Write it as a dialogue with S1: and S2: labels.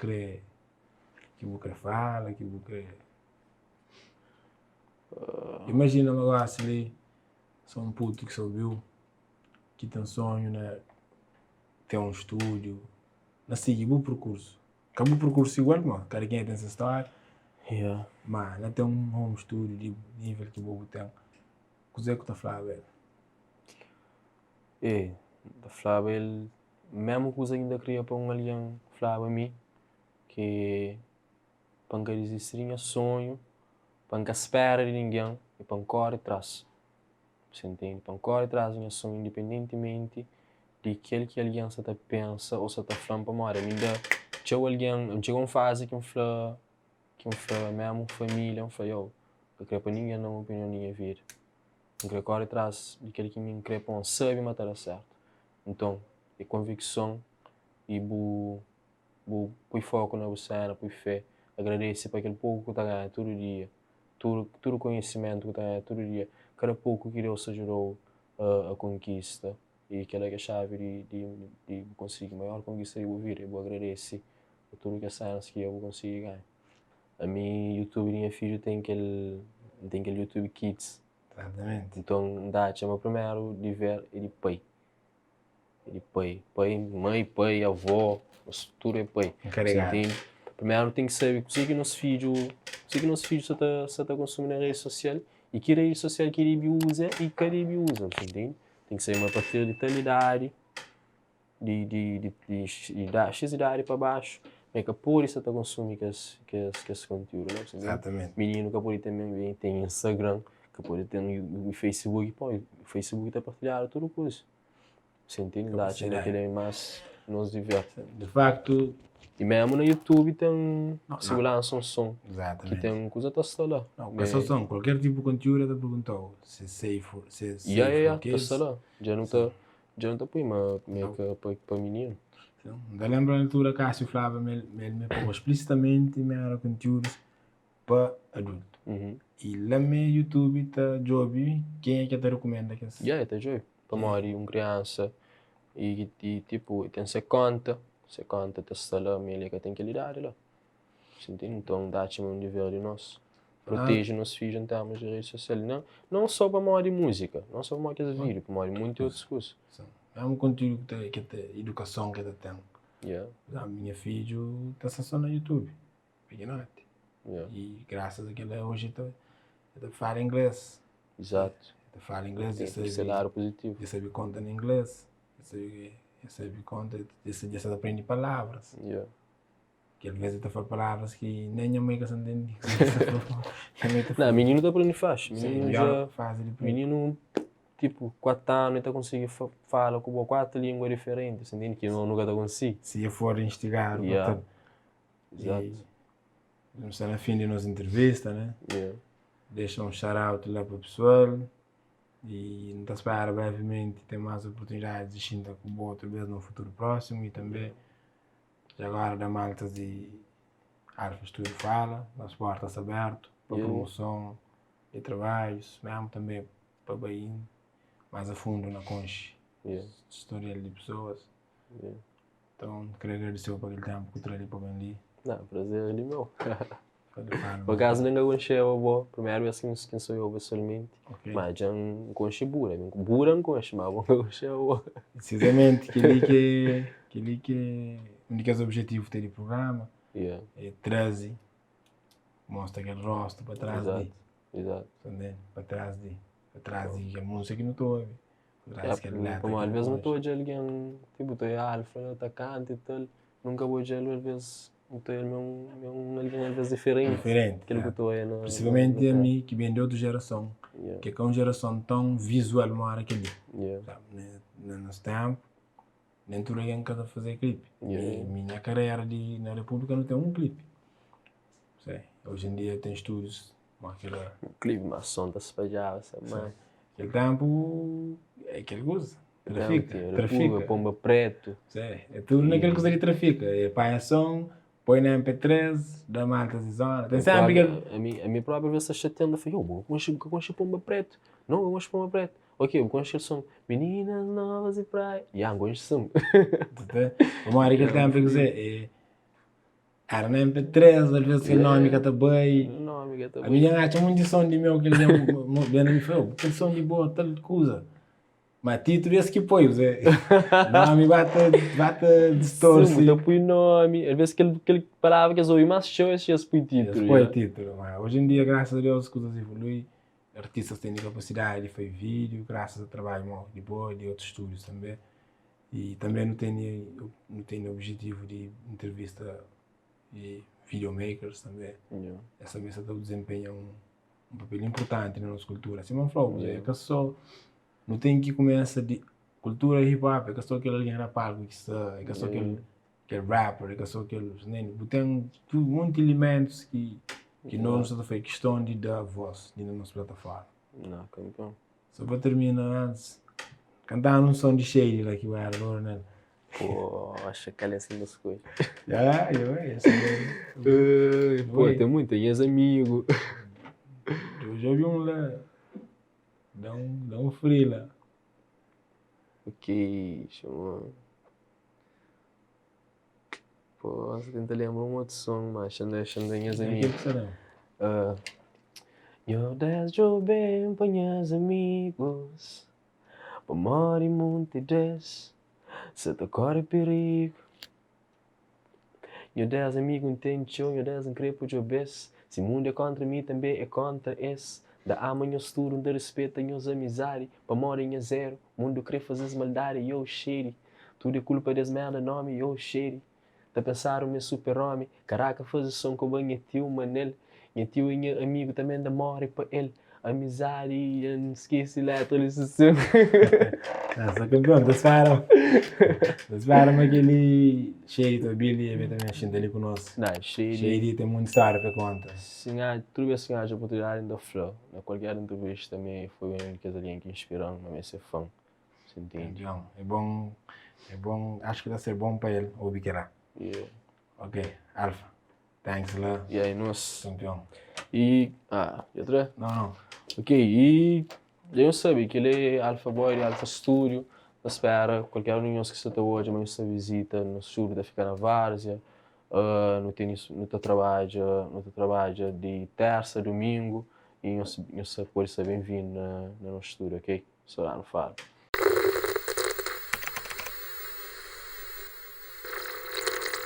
S1: kre ki bu kre fala, ki bu kre Imajina ma gosi li so un putu ki sa obiu ki ten sonhu na ten un stúdiu, na sigi bu perkursu. Ka bu perkursu igual ma kada kenha ten se stória, ma na ten un home studio di nível ki bo bu ten, kuzê ku ta flaba el?
S2: E, N ta flaba el mésmu kuza ki N ta kria pa un algen flaba mi, ki pa N ka dizisti di nha sonhu, pa N ka spera di ningen i pa N kóre tras. Bu ntende? Pa N kóre tras di nha sonhu indipendentimenti di kel ki algen sa ta pensa ô sa ta fla-m pamodi ami N da txeu algen, N txiga un fazi ki N fla, ki N fla mésmu família, N fla, yow, N ka krê pa ningen da-m opinion di nha vida. N krê kóre tras di kel ki mi N krê pa N sabe ma ta da sértu. Nton, é konvikson i bu Bu pui foku na bu sena, pui fé, agradese pa kel poku ku ta ganha tudu dia, tudu tudu konhisimentu ku ta ganha tudu dia, kada poku ki Deus ta djudau a konkista, i kela ki é xavi di di di bu konsigi maior konkista di bu vida, é bu agradese pa tudu kes senas ki dja bu konsigi ganha. Ami youtube di nha fidju ten kel N ten kel youtube kids, nton N ta atxa ma primeru diver é di pai. Di pai, pai, mãe, pai, avó, nos tudu é pai.
S1: Enkaregadu.
S2: Entende? Primeru ten ki sabe kuzê ki nos fidju, kuzê ki nos fidju sa ta, sa ta konsumi na redi sosial i ki redi sosial ki debe uza i ka debe uza, bu entende? Ten ki sabe ma apartir di tal idadi, di, di, di, di xis idadi pa baxu, ma e ka pode sa ta konsumi kes, kes, kes kontiúdu la, bu sta ntende?
S1: Exatamente.
S2: Mininu ka pode ten, ten Instagram, ka pode ten Facebook, pô, Facebook ta partilhadu tudu kuza. Sentindo da atxa ma kel-li é más nos diver.
S1: Di faktu.
S2: I mésmu na YouTube ten, si bu lansa un son ki ten kuza ta sta la.
S1: Nau, ka sô son, kualker tipu di kontiúdu el ta pergunta-u si é safe, si é safe
S2: Ya, ya, ya,
S1: for
S2: ta
S1: kids.
S2: sta la. Dja nu ta, dja nu ta pui ma ma é ka pa pa mininu.
S1: N ta lenbra na altura Cássio flaba ma el ma el ma el poba explisitamenti ma éra kontiúdus pa adultu. I la mé YouTube ta djobe kenha ki el ta rekumenda kes.
S2: Ya, el ta djobe. Pamodi un kriansa i i tipu ten se konta, se konta ta sta la ma el ka ten kel idadi la. Ntende? Nton ta atxa ma é un dever di nos proteje nos fidju en termus di redi sosial. Nau nau so pamodi múzika, nau so pamodi kes vídiu, pamodi monti otus kuza.
S1: Mésmu kontiúdu ki ta ki ta idukason ki ta ten. Nha fidju ta sta so na YouTube. Pikinoti.
S2: Yeah.
S1: I grasas a kel-la oji el ta, el ta fala inglês.
S2: Exato.
S1: El ta fala inglês,
S2: Tem
S1: el sabe,
S2: esse lado positivo.
S1: el sabe konta na inglês, el sabe, el sabe konta, el sabe, el sa ta prende palavras.
S2: Yeah.
S1: Ki alvês el ta fala palavras ki nen nha mai ka sa ntende. Nha mai ta
S2: Não,
S1: fala.
S2: menino ta aprende fácil.
S1: Sim,
S2: Menino
S1: melhor
S2: já.
S1: fase di prende.
S2: Menino, tipo, 4 anu el ta konsigi fala ku bo 4 língua diferenti, sa ntende? Ki no nu ka ta konsigi.
S1: Si el for instigadu pa
S2: Yeah.
S1: tal.
S2: Exato.
S1: Nu sta na fin di nos entrevista, né?
S2: Yeah.
S1: Dexa un shout out la pa pesoal i nu ta spera brevemente ten más oportunidadis di xinta ku bo otu bes na un futuru prósimu i tanbe dja agora da maltas di Alfa Studio Fala, nos porta sta abertu pa
S2: Yeah.
S1: promoson di trabadjus, mesmu tanbe pa bai más a fundu na konxe
S2: Yeah.
S1: storial di pesoas.
S2: Yeah.
S1: Nton, N kre agradise-u pa kel ténpu ku tra li pa ben li.
S2: Na, prazer é di meu. Por acaso nem ka konxeba bo, primeru bes ki N soiou pesoalmenti.
S1: Ok.
S2: Ma dja N konxe Bura, Bura N konxe, ma bo N ka konxeba bo.
S1: Precisamente, kel-li ki é, kel-li ki é un di kes objetivu te di prugrama,
S2: Yeah.
S1: é traze, mostra kel rostu pa tras di.
S2: Exato, exato.
S1: Ta ntende? Pa tras di, pa tras di kel múzika ki nu ta obi.
S2: Pamodi alvês nu ta odja algen, tipu ta odja Alfa la ta kanta i tal, nunka bu odja-l, alvês bu ta odja-l ma é un algen alvês diferenti.
S1: Diferenti,
S2: Kel ku ta odja na.
S1: Prinsipalmenti ami ki ben di otu jerason, ki é ka un jerason ton vizual modi kel-li. Na nos ténpu, nen tudu algen ka ta faze klipi. Mi nha karera di na Repúblika nu ten un klipi. Oji en dia ten stúdius Ma kel-la.
S2: Klipi ma son ta spadjaba sa ma.
S1: Kel ténpu é kel kuza. Trafika, trafika.
S2: Ponba pretu.
S1: Sim, é tudu na kel kuza di trafika. É panha son, poi na MP3, da maltas di zona. Ten senpri kel.
S2: Ami, ami propi alvês ta xatian, ta fla, yo, bo ka konxe, bu ka konxe Ponba Pretu. Nau, ka konxe Ponba Pretu. Ok, bu konxe kel son, Meninas novas di praia. Ya, N konxe sin.
S1: Pamodi kel ténpu é kuzê? É. Era na MP3, alvês kel nomi ka ta bai.
S2: Nomi ka ta bai.
S1: Ami dja N atxa monti son di meu ki algen ben na mi fla, oh, kel son di bo, tal kuza. Ma titulu es ki poi, Zé. Nomi ba ta, ba ta distorse.
S2: Sim, bu ta pui nomi. Alvês kel, kel palavra ki es obi más txeu, es es pui titulu.
S1: Es poi titulu. Ma oji en dia, grasas a Deus, kuzas evolui. Artistas tene kapasidadi di fai vídiu, grasas a trabadju mau di bo i di otus stúdius tanbe. I tanbe nu tene, nu tene objetivu di entrevista i videomakers tanbe. Es tanbe sa ta dizenpenha un papel inpurtanti na nos kultura. Sima N fla-u, é ka so, nu ten ki kumesa di kultura hip hop, é ka so kel algen na palku ki sta, é ka so kel kel rapper, é ka so kel, bu ten tudu monti ilimentus ki ki nos nu sta ta fai kiston di da vos di na nos plataforma.
S2: Na, kanpion.
S1: So pa termina antis, kantanu un son di Shady la ki bu era dodu nel.
S2: Poxa, kal é sin das coisas?
S1: Ya, yo, esse é.
S2: Pô, tem muito, nhas amigo.
S1: Eu já vi um lá. Dá um, dá um free lá.
S2: Ok, chama. Pô, sa tenta lembra um outro som, mas xa xa nhas
S1: É
S2: amigo.
S1: aquele que você lembra.
S2: Uh, Nhor Deus djobe-m pa nhas amigos Pamodi munti des sa ta kóre pirigu Nhor Deus amigu N ten txeu Nhor Deus N krê pa djobe-s Si mundu é kóntra mi tanbê é kóntra es N ta ama nhos tudu N ta rispeta nhos amizadi Pamodi nha zéru Mundu krê faze-s maldadi Yo, Shady Tudu é kulpa des merda Nómi, yo, Shady Ta pensadu ma é super omi Karaka faze son ku ba nha tiu Manel Nha tiu é nha amigu tanbe N ta more pa el Amizadi dja N skese letra li susu
S1: Sta kanpion, ta spera Ta spera ma kel-li Shady ta obi-l i el ta ben xinta li ku nos
S2: Na, Shady
S1: Shady ten monti stória pa konta
S2: Si N atxa, tudu bes ki N atxa oportunidadi N ta fla Na kualker entrevista mi foi un di kes algen ki inspira-m ma mi é se fan Você entende?
S1: Kanpion, é bon, é bon, acho ki ta ser bon pa el obi kel-la
S2: Yeah.
S1: Ok, Alfa, thanks la.
S2: Yeah, e nos.
S1: Kanpion.
S2: E, ah, dja tra?
S1: Não, não.
S2: Ok, e dja nhos sabe, kel é Alfa Boy di Alfa Studio, ta spera kualker un di nhos ki sta ta odja ma nhos sta vizita nos studio ta fika na Várzea, uh, nu tene, nu ta trabadja, nu ta trabadja di tersa a domingu e nhos, nhos pode sta ben-vindu na, na nos studio, ok? Só da nu fala.